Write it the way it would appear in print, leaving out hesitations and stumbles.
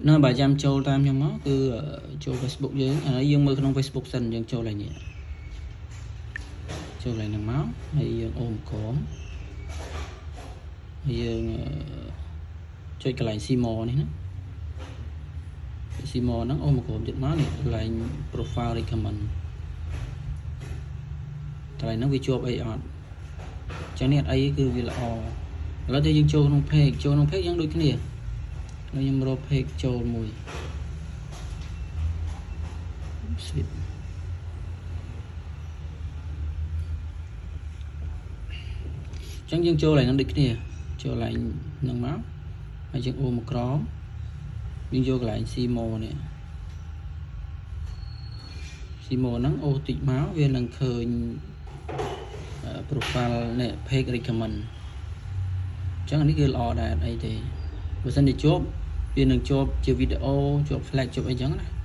នៅបើចាំចូលតាមខ្ញុំមកគឺចូល Facebook យើងឥឡូវយើងមើលក្នុង Facebook សិនយើងចូលឡើងនេះចូលឡើងហ្នឹងមកហើយយើងអូមក្រមហើយយើងចុចកន្លែង see more នេះណា see more ហ្នឹងអូមកក្រមទៀតមកនេះកន្លែង profile recommend កន្លែងហ្នឹងវាជាប់អីអត់ចឹងនេះអត់អីគឺវាល្អឥឡូវទៅយើងចូលក្នុង page ចូលក្នុង page យើងដូចគ្នាហើយខ្ញុំរក page ចូលមួយ switch ចឹងយើងចូលឡើងហ្នឹងដូចគ្នាចូលឡើងហ្នឹងមកហើយយើងអូមកក្រោមយើងយកកន្លែង see more នេះ see more ហ្នឹងអូតិចមកវានឹងឃើញ profile នេះ page recommend អញ្ចឹងអានេះគឺល្អដែរអត់អីទេបើសិនជាជាប់វានឹងជាប់ជាវីដេអូជាប់ flag ជាប់អីចឹងណា។